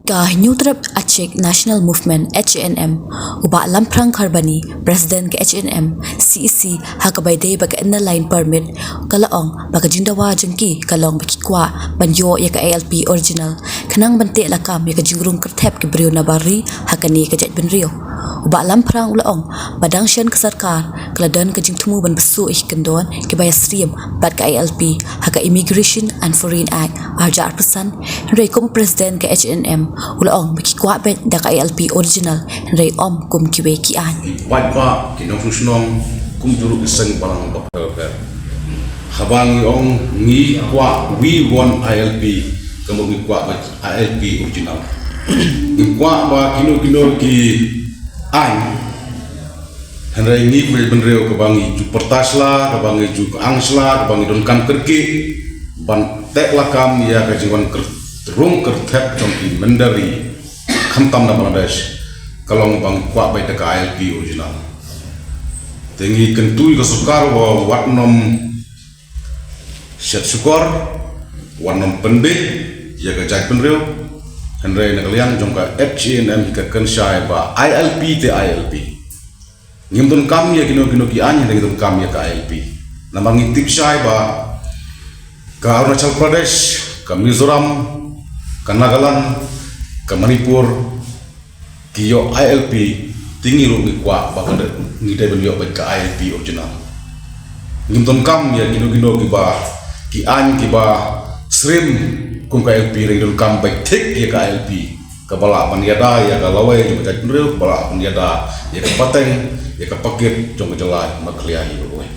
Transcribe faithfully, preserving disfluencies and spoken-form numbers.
Ka Hynñiewtrep Achik National Movement, H A N M, u Bah Lamphrang Kharbani, President ka H A N M, C E C, ha kaba ïadei bad ka Inner Line Permit, ka la ong ba ka jingdawa jong ki ka long ba ki kwah ban ïoh ïa ka I L P original, khnang ban teh lakam ïa ka jingrung kyrthep ki briew na bar ri ha kane ka jaitbynriew. U Bah Lamphrang u la ong ba dang shen ka sorkar ka la don ka jingthmu ban bsuh ïa ki kyndon kiba ïasyriem bad ka I L P ha ka Immigration and Foreign Act ar hajar arphew san, hynrei kum u President ka H A N M u la ong ba ki kwah beit da ka I L P original hynrei ym kum kiwei ki aiñ. Paidbah, ki nongshong shnong, kumjuh ruh ki seng balang bapher bapher. Haba ngi ong ngi kwah, we want I L P, ka mut ngi kwah beit I L P original. Ngi kwah ba kino kino ki aiñ, hynrei ngi ki jaitbynriew kaba ngi ju pyrta sla, kaba ngi ju ang sla, kaba ngi donkam kyrkieh ban teh lakam ïa ka jingwan kyr-, rung kyrthep jong ki mynder ri, khamtam na Bangladesh, ka long ba ngi kwah beit da ka I L P original. Te ngi kyntu ïa ka sorkar ba wat nym shet shukor, wat nym pynbeit ïa ka jaitbynriew, hynrei na ka liang jong ka H A N M ka kynshai ba I L P te I L P. Ngim donkam ïa kino kino ki aiñ, hynrei ngi donkam ïa ka I L P. Namar ngi tip shai ba ka Arunachal Pradesh, ka Mizoram, ka Nagaland, ka Manipur, ki ïoh I L P, te ngi ruh ngi kwah ba ka dei, ngi dei ban ïoh beit ka I L P original. Ngim donkam ïa kino kino kiba, ki aiñ kiba syriem kum ka I L P, hynrei ngi donkam beit thik ïa ka I L P. Kaba lah ban ïada ïa ka lawei jong ka jaitbynriew, kaba lah ban ïada ïa ka pateng, ïa ka pakit jong ka jylla, ma khlieh ïa kawei.